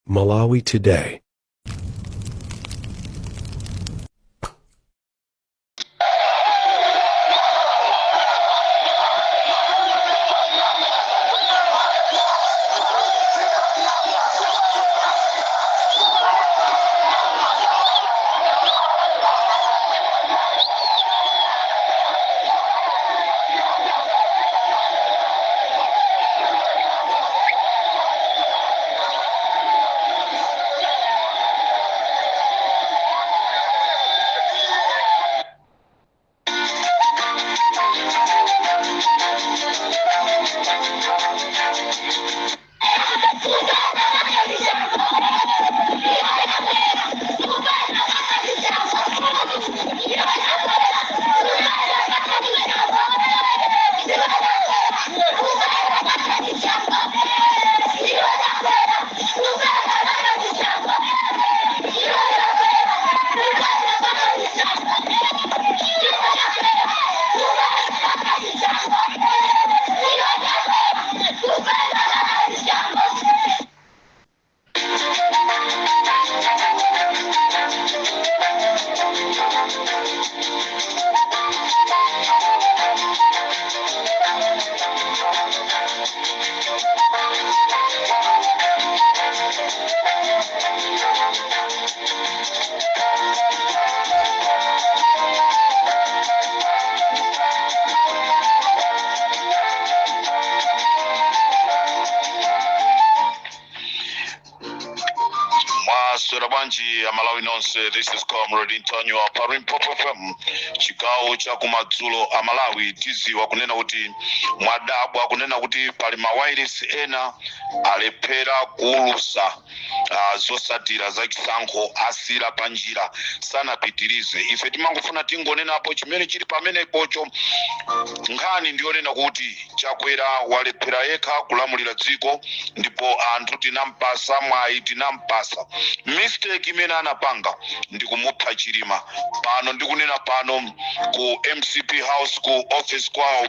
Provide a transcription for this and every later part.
Malawi Today. Mwaswera bwanji Amalawi nonse? This is Comrade Ntanyiwa pa Limpopo FM, chigawo cha kumadzulo. Amalawi, tiziwa kunena kuti mwadabwa kunena kuti pali mawayilesi ena alephera kuulusa zosatira za chisankho, asira pa njira, sanapitirize. Ife timangofuna tingonenapo chimene chili pamenepocho. Nkhani ndiyonena kuti Chakwera walephera yekha kulamulira dziko, ndipo anthu tinampasa mwayi, tinampasa. Mistake imene anapanga ndi kumupha Chilima. Pano ndikunena pano, ku MCP house, ku office kwawo,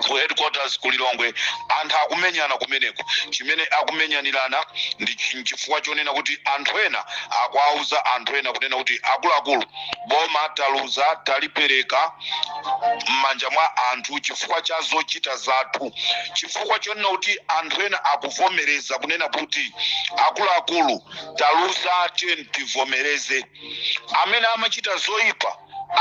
ku headquarters ku Lilongwe, anthu akumenyana kumeneko. Chimene akumenyanirana ndi chifukwa chonena kuti anthu ena akuauza anthu ena kunena kuti, "Akuluakulu, boma taluza, talipereka m'manja mwa anthu chifukwa cha zochita zathu," chifukwa chonena kuti anthu ena akuvomereza kunena kuti, "Akuluakulu, taluza, tiyeni tivomereze." Amene amachita zoyipa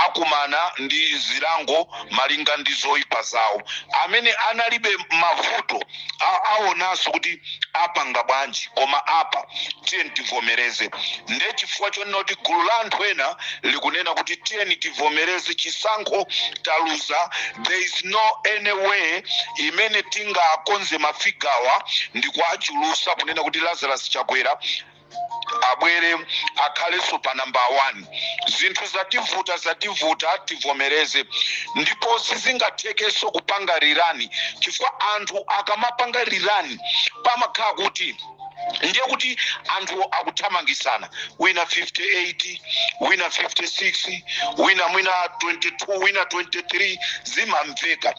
akumana ndi zilango malinga ndi zoyipa zawo. Amene analibe mavuto aonanso kuti apanga bwanji, koma apa tiyeni tivomereze. Nde chifukwa chonena kuti gulu la anthu ena likunena kuti tiyeni tivomereze, chisankho taluza, there is no any way imene tingakonze mafigawa ndi kuachulusa kunena kuti Lazarus Chakwera abwere akhalenso pa namba 1. Zinthu zativuta, zativuta, tivomereze. Ndipo sizingathekenso kupanga rerun, chifukwa anthu akamapanga rerun pamakhala kuti ndiye kuti anthu akuthamangisana, wina 58, wina 56, wina mwina 22, wina 23, zimamveka.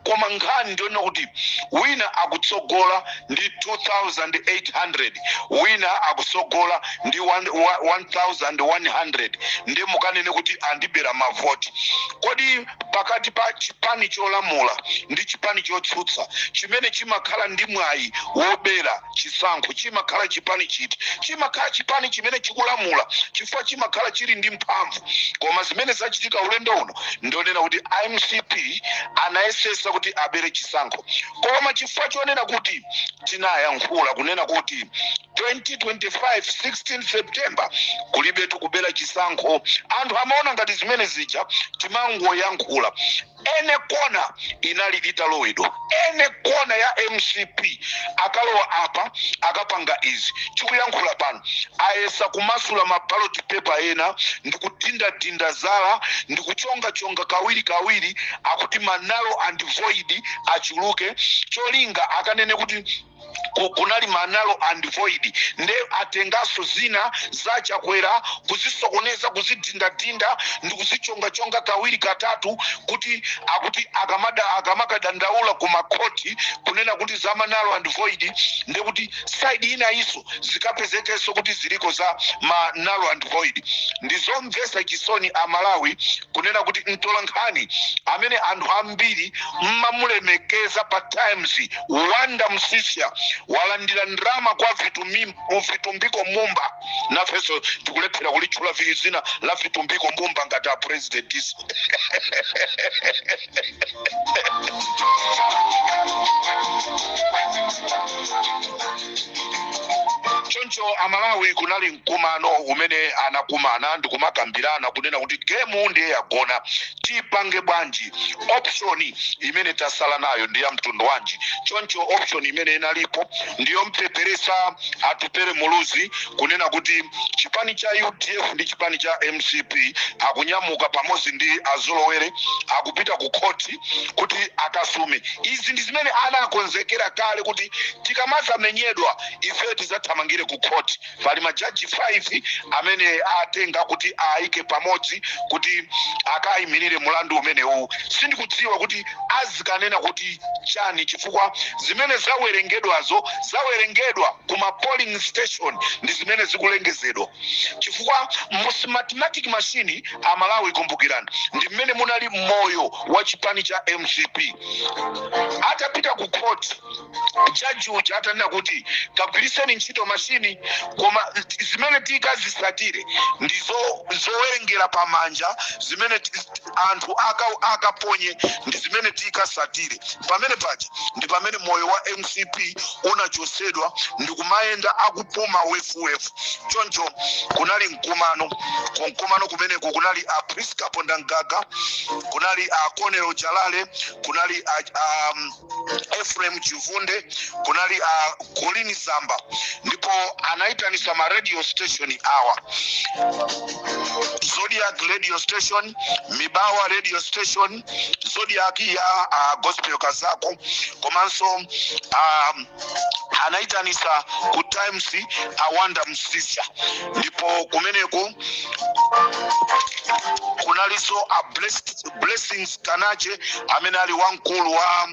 Koma nkhani ndiyonena kuti wina akutsogola ndi 2800, wina akutsogola ndi 1100, ndi mukanene kuti andibera mavoti. Kodi pakati pa chipani cholamula ndi chipani chotsutsa, chimene chimakhala ndi mwayi wobera chisankho chimakhala chipani chiti? Chimakhala chipani chimene chikulamula, chifukwa chimakhala chili ndi mphamvu. Koma zimene zachitika ulendo uno ndionena kuti MCP anayesesa kuti abere chisankho, koma chifukwa chonena kuti tinayankhula kunena kuti 2025 16 September kulibetu kubera chisankho, anthu amaona ngati zimene zija timangoyankhula. Ene kona inali italowedwa, ene kona ya MCP akalowa apa, akapanga izi. Chikuyankhula pano, ayesa kumasula ma ballot paper ena ndikudindadinda zala ndikuchongachonga kawiri kawiri, akuti ma null and void achuluke, cholinga akanene kuti Kunali ma null and void, nde atenganso zina za Chakwera kuzisokoneza, kuzidindadinda ndi kuzichongachonga kawiri katatu, kuti akuti akamada akamakadandaula ku makhoti kunena kuti za ma null and void, nde kuti side ina iso zikapezekenso kuti ziliko za ma null and void. Ndizomvetsa chisoni Amalawi kunena kuti mtolankhani amene anthu ambiri mmamulemekeza pa Times, Wanda Msisya, walandira ndalama kwa Vitumbiko Mumba. Nafenso tikulephera kulitchula vili zina la Vitumbiko Mumba ngati a president. Choncho Amalawi, kunali mkumano umene anakumana ndikumakambirana kunena kuti game ndiye yagona, tipange bwanji? Option imene tasala nayo ndi ya mtundu wanji? Choncho option imene inalipo ndiyo mpeperesa Atupere Muluzi kunena kuti chipani cha UDF ndi chipani cha MCP akunyamuka pamodzi ndi azolowere, akupita ku khoti kuti akasume. Izi ndi zimene anakonzekera kale kuti tikamazamenyedwa ife tidzathamangire ku khoti. Pali majaji 5 amene atenga kuti ayike pamodzi kuti akayimirire mulandu umenewu. Sindikudziwa kuti azikanena kuti chani, chifukwa zimene zawerengedwazo zawerengedwa kuma polling station ndi zimene zikulengezedwa, chifukwa mu Smartmatic machine, Amalawi kumbukirani, ndi mmene munali moyo wa chipani cha MCP. Atapita ku court, jaji uja atanena kuti kagwiriseni ntchito mashini, koma zimene tikazisatire ndi zowerengera pamanja, zimene anthu akaponye ndi zimene tikasatire. Pamene paja ndi pamene moyo wa MCP unachosedwa ndi kumayenda akupuma wefuwefu. Choncho kunali mkumano. Kumkumano kumeneku kunali a Priska Pondangaga, kunali a Conelo Jalale, kunali a Ephraim Chivunde, kunali a Colin Zamba, ndipo anaitanisa ma radio station awa: Zodiac Radio Station, Mibawa Radio Station, Zodiac ya Gospel Kazako, komanso anaitanisa ku Times Awanda Msisya, ndipo kumeneku kunalinso a Blessings Kanache amene ali wamkulu wa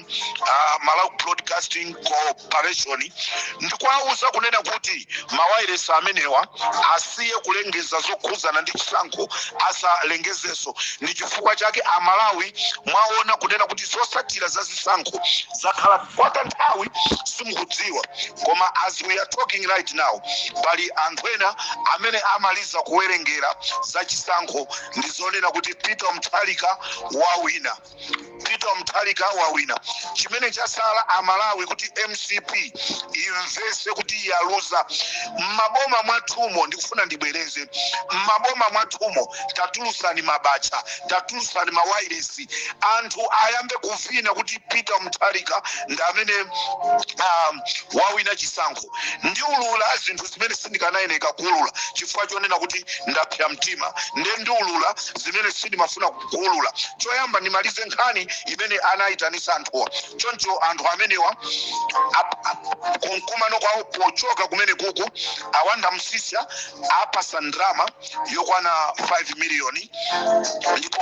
Malawi Broadcasting Corporation, ndikuwauza kunena kuti mawayilesi amenewa asiye kulengeza zokhuzana ndi chisankho, asalengezenso. Ndi chifukwa chake Amalawi mwaona kunena kuti zosatira za zisankho zakhala kwa kanthawi simukudziwa. Koma as we are talking right now, pali anthu ena amene amaliza kuwerengera za chisankho, ndi zonena kuti Peter Mutharika wawina, Peter Mutharika wawina. Chimene chasala Amalawi kuti MCP imvese kuti yaluza mmaboma mwathumo, ndikufuna ndibwereze, mmaboma mwathumo tatulusani mabacha, tatulusani mawairesi, anthu ayambe kuvina kuti Peter Mutharika ndi amene wawina chisankho. Ndiulula zinthu zimene sindikanayeneka kuulula chifukwa chonena kuti ndapsa mtima, nde ndiulula zimene sindimafuna kuulula. Choyamba ndimalize nkhani imene anayitanisa anthuwa. Choncho anthu amenewa kumkumano kwawo, pochoka kumene kuku, Awanda Msisya apasa ndrama yokwana 5 miliyoni, ndipo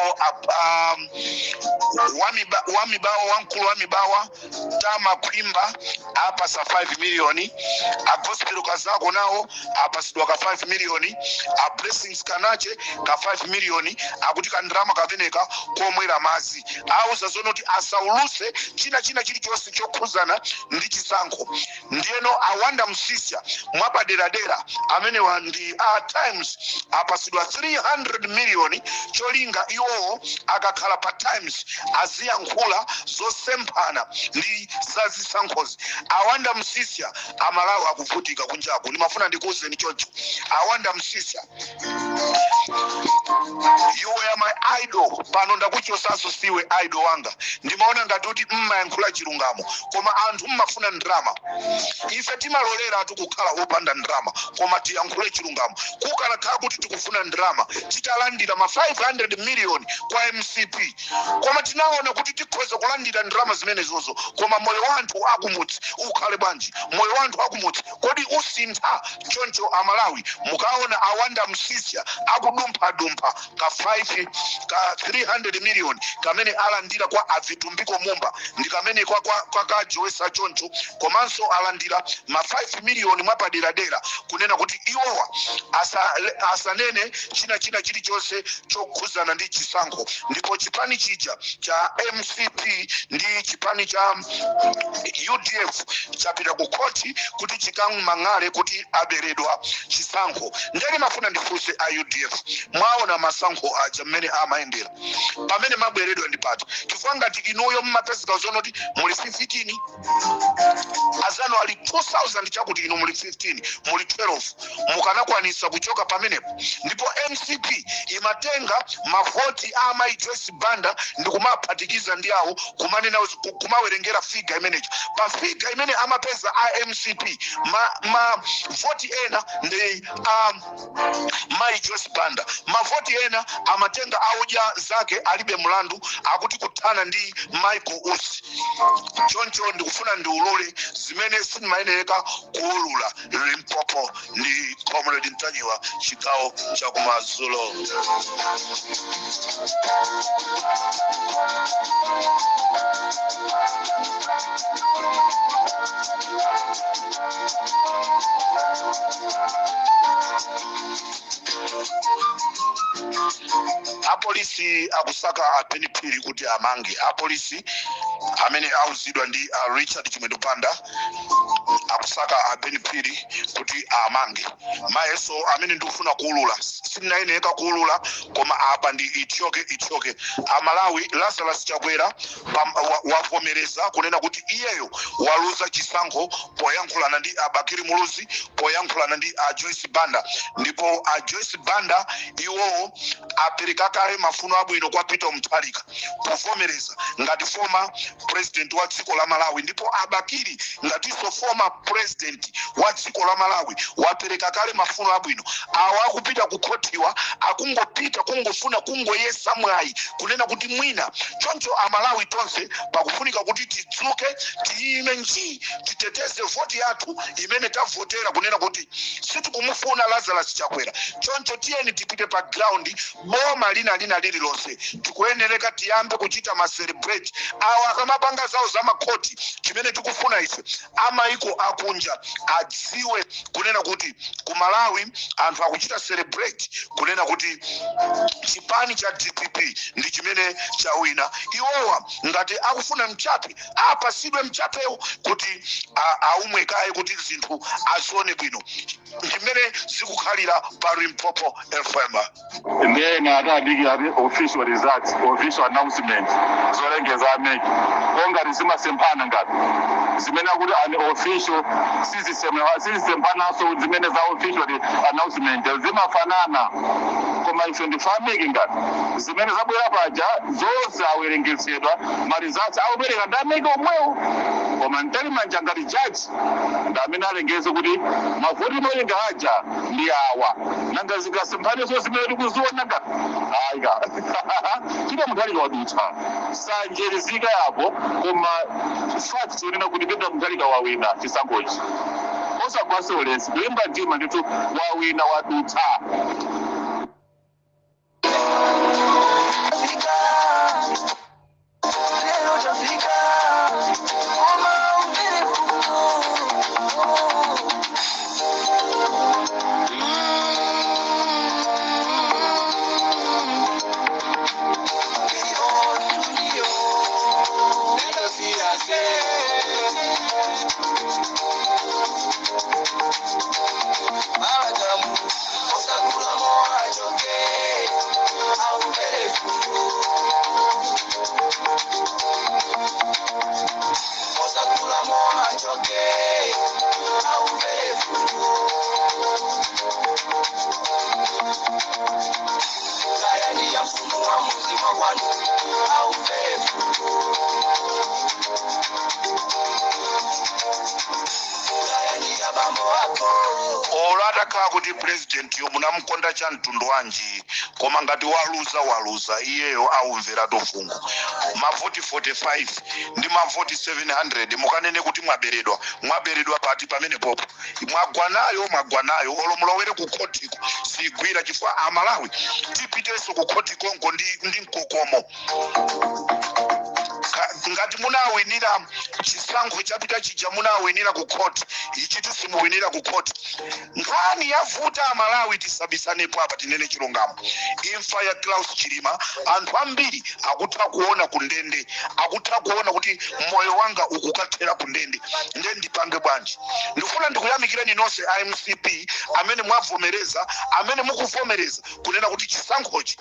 wamibawa, wamkulu wa Mibawa Tama Khwimba apasa 5 miliyoni, a Gospel Kazako nawo apasidwa ka 5 miliyoni, a Blessings Kanache ka 5 miliyoni, akuti kandrama kameneka komwera madzi. Auza zonoti asauluse china chilichonse chokhuzana ndi chisankho. Ndiyeno Awanda Msisya mwapaderadera, amenewa ndi a Times, apasidwa 300 miliyoni, cholinga iwowo akakhala pa Times aziyankhula zosemphana ndi za zisankhozi. Awanda Msisya, Amalawi akuvutika kunjaku, ndimafuna ndikuwuzeni choncho. Awanda Msisya, you were my idol, pano ndakuchosanso, siwe idol wanga. Ndimaona ngati kuti mmayankhula chilungamo, koma anthu mmafuna ndrama. Ife timalolera kukhala opanda ndrama, koma tiyankhule chilungamo. Kukanakhala kuti tikufuna ndrama, titalandira ma 500 million kwa MCP, koma tinaona kuti tikhoza kulandira ndrama zimenezozo, koma moyo wa anthu akumudzi ukhale bwanji? Moyo wa anthu akumudzi kodi usintha? Choncho Amalawi, mukaona awanda Msisya akudumphadumpha ka 5 ka 300 million kamene alandira kwa Avitumbiko Mumba ndi kamene kwa kajowesa choncho, komanso alandira ma 5 million mwapaderadera kunena kuti iwowa asanene china chilichonse chokhuzana ndi chisankho. Ndipo chipani chija cha MCP ndi chipani cha UDF chapita ku khoti kuti chikamang'ale kuti aberedwa chisankho. Ndeni mafuna ndifunse a UDF, mwaona masankho aja mmene amayendera, pamene mabweredwa ndi pati? Chifukwa ngati inuyo mmapezeka zonoti muli 15, azanu ali 2000, chakuti inu muli 15, muli 12, mukanakwanisa kuchoka pamenepo? Ndipo MCP imatenga mavoti a amayi Joyce Banda ndi kumaphatikiza ndi awo, kumanena kumawerengera figure imenecho. Pa figure imene amapeza a MCP, ma voti ena ndi a mayi Joyce Banda, mavoti ena amatenga audya zake alibe mlandu, akuti kuthana ndi Michael Usi. Choncho ndikufuna ndiulule zimene sindimayenereka kuulula. Limpopo ndi Comrade Ntanyiwa, chigawo chakumadzulo. Apolisi akusaka a Ben Phiri kuti amange. Apolisi amene auzidwa ndi a Richard Chimwendo Banda akusaka a Ben Phiri kuti amange. Mayeso amene ndikufuna kuulula sindinayeneka kuulula, koma apa ndi ityoke ityoke. Amalawi, Lazarus Chakwera wavomereza kunena kuti iyeyo waluza chisankho poyankhulana ndi Abakiri Muluzi, poyankhulana ndi a Joyce Banda. Ndipo a Joyce Banda iwowo apereka kale mafuno abwino kwa Peter Mutharika kuvomereza ngati former president wa dziko la Malawi. Ndipo Abakiri ngatinso former president wa dziko la Malawi wapereka kale mafuno abwino. Awa akupita kukhotiwa akungopita kungofuna kungoyesa mwayi kunena kuti mwina. Choncho Amalawi tonse pakufunika kuti tidzuke, tiyime nji, titeteze voti yathu imene tavotera kunena kuti sitikumufuna Lazarus Chakwera. Choncho tiyeni tipite pa ground. Boma lina lina lililonse tikuyenereka tiyambe kuchita ma celebrate. Awa akamapanga zawo za makhoti, chimene tikufuna ife, amaiko akunja adziwe kunena kuti ku Malawi anthu akuchita celebrate kunena kuti chipani cha DPP ndi chimene chawina. Iwowa ngati akufuna mchape, apasidwe mchapewo kuti aumwe kaye kuti zinthu azione bwino. Ndimene zikukhalira pa Limpopo FM. Ndena atadikira ati official results, official announcement, zolengeza a MEC, kongati zimasemphana ngati zimene akuti an official sizisemphananso. Zimene za official announcement zimafanana, koma ife ndife a MEC, ngati zimene zabwera paja zonse awerengetsedwa, ma results akupereka ndi a MEC omwewo, koma Mtalimanja ngati judge ndi amene alengeze kuti mavoti moyenga aja ndi awa. Nanga zikasemphaniso zimene tikuziona ngati ayika Peter Mutharika wadutsa, sanjerizika yapo, koma fact yonena kuti Peter Mutharika wawina chisankhochi, osagwase ulesi, kulimba mtima ndithu, wawina, wadutsa. Tafika lero, tafika, koma umvere mfumu. Studio, let us see ourselves. Malagamu, osakula moachoke, aumvere mfumu. Olo atakhala kuti president yo munamukonda cha mtundu wanji, koma ngati waluza, waluza. Iyeyo aumveratu fungo. Mavoti 45 ndi mavoti 700, mukanene kuti mwaberedwa. Mwaberedwa pati pamene popo? Mwagwa nayo, mwagwa nayo. Olo mulowere ku khotiko sigwira, chifukwa Amalawi tipitenso ku khoti konko ndi mkokomo. Ngati munawinira chisankho chapita chija, munawinira ku khoti, ichi simuwinira ku khoti. Nkhani yavuta, Amalawi, tisabisanepo apa, tinene chilungamo. Imfa ya Klaus Chilima, anthu ambiri akutha kuona ku ndende, akutha kuona kuti moyo wanga ukukathera ku ndende, nde ndipange bwanji? Ndifuna ndikuyamikireni nonse a MCP amene mwavomereza, amene mukuvomereza kunena kuti chisankhochi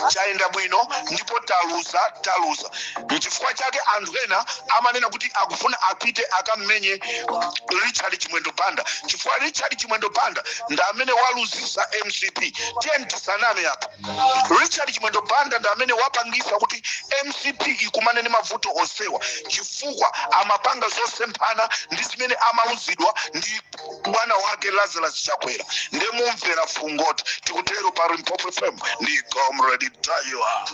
chayenda bwino ndipo taluza, taluza. Nchifukwa chake anthu ena amanena kuti akufuna apite akammenye Richard Chimwendo Banda, chifukwa Richard Chimwendo Banda ndi amene waluzisa MCP. Tiye tisaname apa, Richard Chimwendo Banda ndi amene wapangisa kuti MCP ikumane ndi mavuto onsewa, chifukwa amapanga zosemphana ndi zimene amauzidwa ndi bwana wake Lazarus Chakwera. Ndemumvera fungoto, tikutero pa Limpopo FM ndi Comrade Ntanyiwa.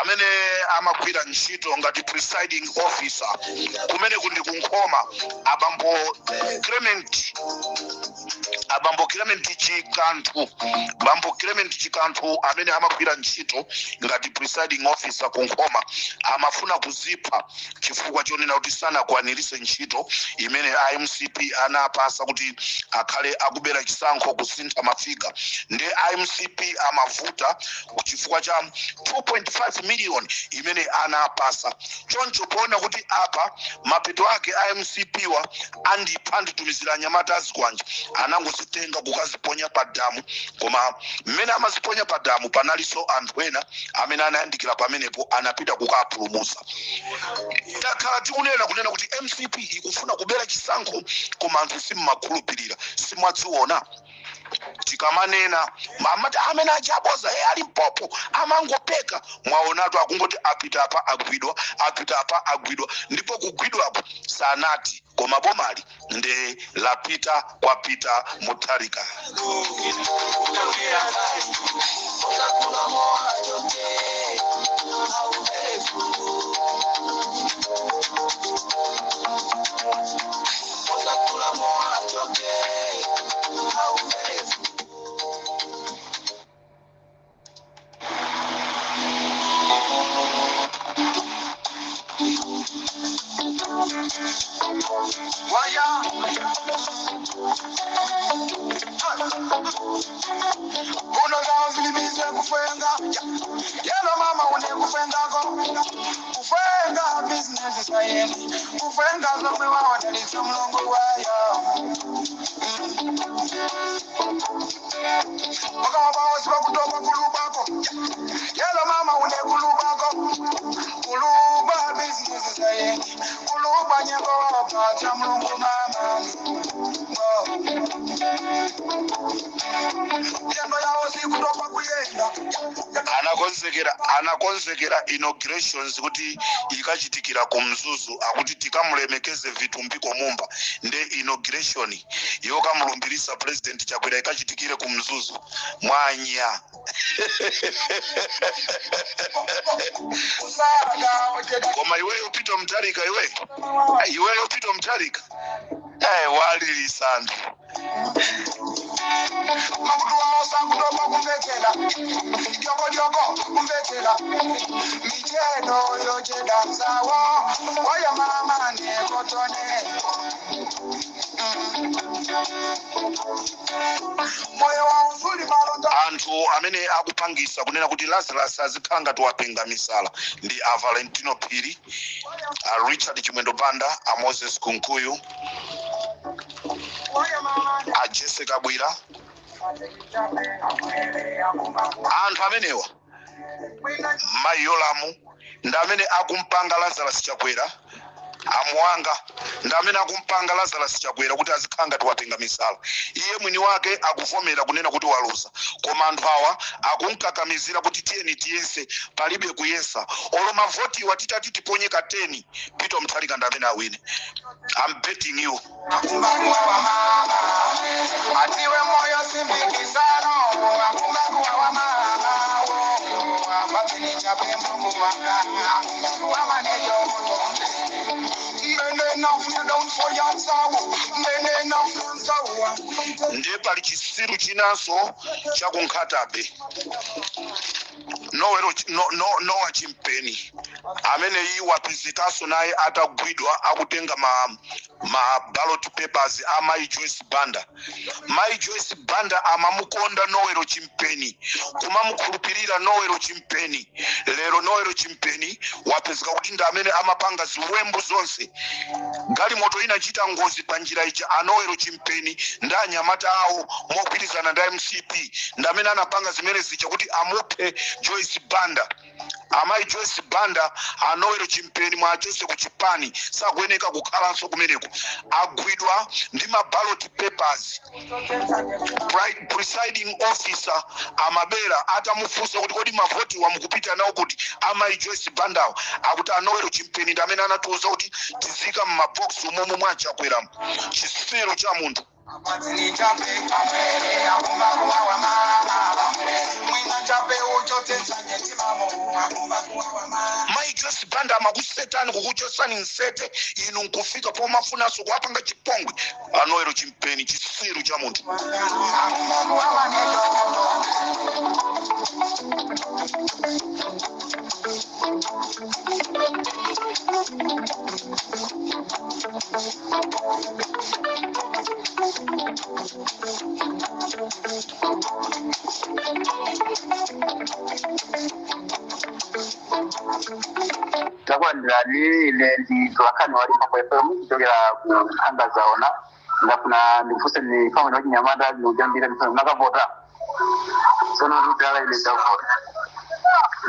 Amene amagwira ntchito ngati presiding officer kumene kundi kunkhoma, abambo Clement, abambo Clement Chikanthu, bambo Clement Chikanthu amene amagwira ntchito ngati presiding officer kunkhoma, amafuna kuzipha chifukwa chonena kuti sanakwanirise ntchito imene IMCP anapasa kuti akhale akubera chisankho, kusintha mafiga. Ndi IMCP amavuta chifukwa cha 2.5 million imene anapasa. Choncho poona kuti apa mapeto ake IMCP wa andipha, anditumizira anyamata azikwanja, anangozitenga kukaziponya pa damu. Koma mmene amaziponya pa damu, panalinso anthu ena amene anayandikira pamenepo, anapita kukapulumusa. Takhala tikunena kunena kuti MCP ikufuna kubera chisankho, koma anthu simmakhulupirira, simwadziona. Tikamanena amati amene achaboza, e ali mpopo amangopeka. Mwaonatu, akungoti apita apa agwidwa, apita apa agwidwa, ndipo kugwidwapo sanati, koma bomali nde lapita kwapita Mutharika. Waya. Uno zawo zilibize kufenga. Yelo mama une kufengako. Kufenga business sayeni. Kufenga zomwe wawadalitsa mulungu wayo. Wakawa bawo sibakutoka kulubako. Yelo mama une kulubako. Kuluba business sayeni. Kuluba nyengo wapatsa mulungu mama. Oh. Yendo yawo sikutopa kuyenda. Anakonzekera inaugurations kuti ikachitikira ku Mzuzu, akuti tikamulemekeze Vitumbiko Mumba, nde inauguration yokamulumbirisa President Chakwera ikachitikire ku Mzuzu. Mwanya. Usaga ojeda. Koma iweyo Peter Mutharika, iwe, iweyo Peter Mutharika, walilisa anthu. Makutu wawo sakutopa kumvetsera. Dyoko dyoko kumvetsera. Michedo yocheda zawo. Waya mama nekotone. Moyo wa uzuli malonda. Anthu amene akupangisa kunena kuti Lazarus azikhala ngati wapenga misala ndi a Valentino Phiri, a Richard Chimwendo Banda, a Moses Kunkuyu, Waya mama. a Jesse Kabwira. Anthu amenewa, mayi Yolamu, ndi amene akumpanga Lazarus Chakwera. Amuwanga ndi amene akumpanga Lazarus Chakwera kuti azikhala ngati watenga misala. Iye mwini wake akuvomera kunena kuti waluza, koma anthu awa akunkakamizira kuti tiyeni tiyese. Palibe kuyesa. Olo mavotiwa titati tiponye ka 10, Peter Mutharika ndi amene awine. I'm betting you. Atiwe moyo simbikisano akumbakuwa mama apatini chape Mungu wanga akumbakuwa neyo mene na funzawo mene. Ndiye pali chisiru chinanso chakunkhatabe, Nowero, no, no, Nowa Chimpeni, amene iyi wapezekanso naye atagwidwa akutenga ma ballot papers a Mai Joyce Banda. Mai Joyce Banda amamukonda Nowero Chimpeni, kumamukhulupirira Nowero Chimpeni. Lero Nowero Chimpeni wapezeka kuti ndi amene amapanga ziwembu zonse. Galimoto inachita ngozi pa njira ija, Anowero Chimpeni ndi anyamata awo mogwirizana ndi MCP ndi amene anapanga zimene zija kuti amuphe Joyce Banda. Amayi Joyce Banda, Anowero Chimpeni mwachose ku chipani, sakuyeneka kukhalanso kumeneko. Agwidwa ndi ma ballot papers. Presiding officer amabera atamufunsa kuti kodi mavoti wamukupita nawo kuti amayi Joyce Bandawo, akuti Anowero Chimpeni ndi amene anatiuza kuti tizika mmabox umomo mwachakweramu. Chisiru cha munthu. Apatini chape kamwere akumbakuwa mama mwina chape uchotetsa nyetimamo akumbakuwa mama. Mayi Joyce Banda amakusetani, kukuchosani nsete, inu nkufika pomafunanso kuwapanga chipongwe Anowero Chimpeni. Chisiru cha munthu. Akumbakuwa neyo. Takulandirani. Ine ndi Mtolankhani wa Limpopo FM kuchokera ku Nkhanga Zaona. Ndafuna ndikufunse, ni family wachinyamata, ndikujambira ndifuna munakavota? Sono tutala ine ndavota,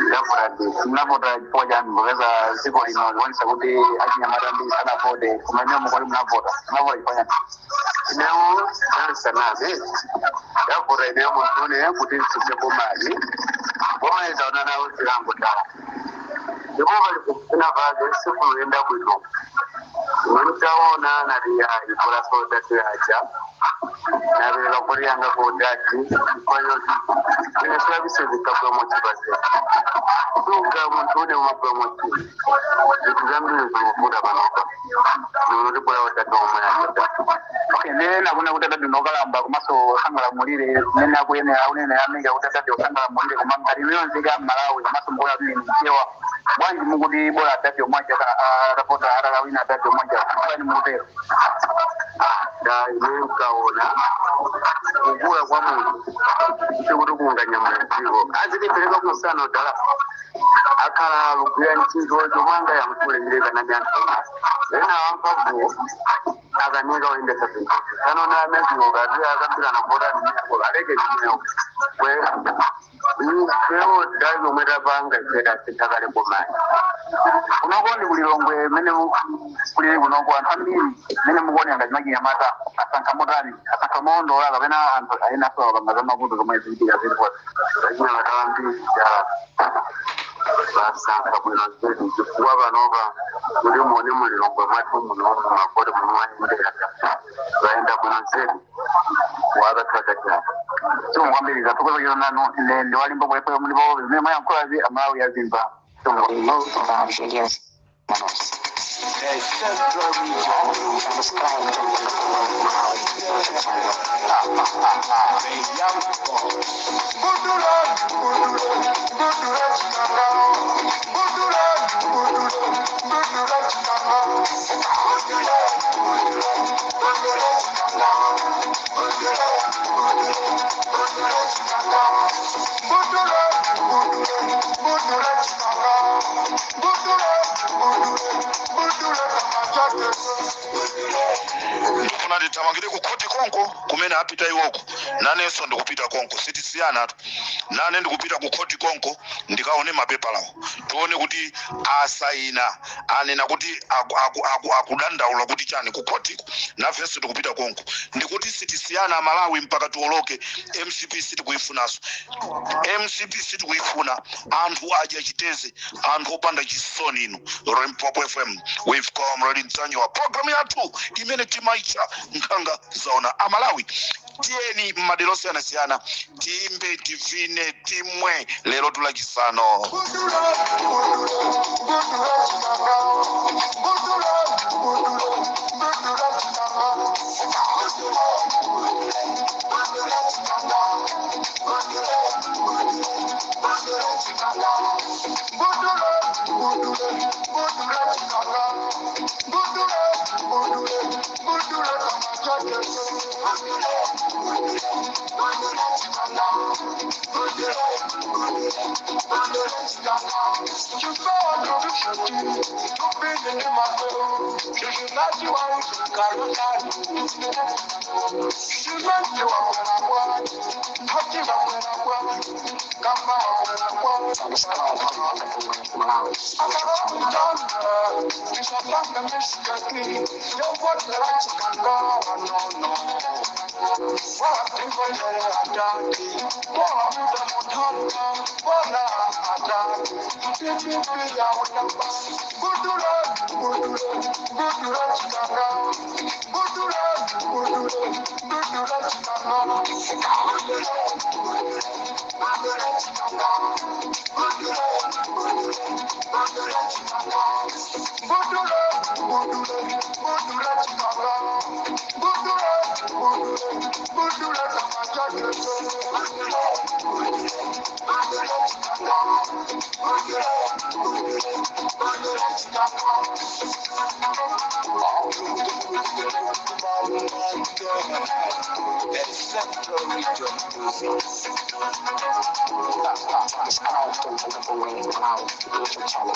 ndavota ndithu. Munavota chifukwa chani? Popeza dziko lino likuonesa kuti achinyamata ndi sanavote, koma ineyo mukwati munavota, munavota chifukwa chani? Inewo dansanabe ndavota ineyo munthu kuti nsuse bomali. Boma izaona nawo zilango dala, ndipo pali kufuna pake sikuyenda bwino. Imwe taona nati ibula soda tiyaja napereka kodi yanga kodati kwayoti ine silabisezikabwa mochipaze sunga munthu une umabwa mochi zinthu zambiri zikuvuta panopa nikuti bora watati omwe achita. Okay, ndiye nakuna kuti adadi nokalamba komanso sangalamulire mmene akuyenera akunena amene kuti adadi osangalamulire, koma ngati inuyo nzika Malawi komanso mbola kuti mchewa, bwanji mukuti bola adadi omwaja atapota atalawina adadi omwaja? Bwanji mukutero? Da ine ukaona kukula kwa munthu sikuti kunganyamula dziko azitipereka kusana dala akhala alugwira ntchito chomanga yankhule chilekana ndi anthu ena wamphamvuwo akanika oyendesa zinthu sanona ameziwo kati akambirana kotani aleke chimwewo kwe ifewo dali lomwe tapanga ife tasintha kale bomali. Kunoko ndi kulilongwe, mmene kulili kunoko, anthu ambiri mmene mukuonera ngati machinyamata asankha motani? Asankha moondola kapena anthu ayenaso apanga za mavuto zomwe zikuchitika zilipo? Achinyamata ambiri dala basankha bwino zedi, chifukwa panopa kuti muone mulilongwe mwathu muno mumavoti munomayendera vayenda bwino zedi wakatsata. Chomwe kwambiri zatukoza chino nanu. Ine ndi wa Limpopo FM, ndipo zimene mwayankhulazi Amalawi yazimva. Manosi. The Central Region. Subscribe to Malawi YouTube channel. The Young Boss. Budula, budula, budula, chikanga. Budula, budula, budula, chikanga. Budula, budula, budula, chikanga. Budula, budula, budula, chikanga. Budula, budula, budula, chikanga. Budula, budula, budula, kamachote. Ndikufuna Tithamangire ku khoti konko kumene apita iwoko. Nanenso ndikupita konko, sitisiyana tu. Nane ndikupita ku khoti konko, ndikaone mapepalawo, tione kuti asayina, anena kuti akudandaula kuti chani ku khotiko. Nafenso tikupita konko. Ndikuti sitisiyana Malawi mpaka tioloke. MCP sitikuifunanso, MCP sitikuifuna. Anthu adya chiteze, anthu opanda chisoni inu. Limpopo FM with Comrade Ntanyiwa, program yathu imene timaitcha Nkhanga Zaona. Amalawi, tiyeni m'madera osiyanasiyana, tiyimbe, tivine, timwe lero tulachisano. Subscribe to Wonderful Malawi YouTube channel. Subscribe to Wonderful Malawi YouTube channel.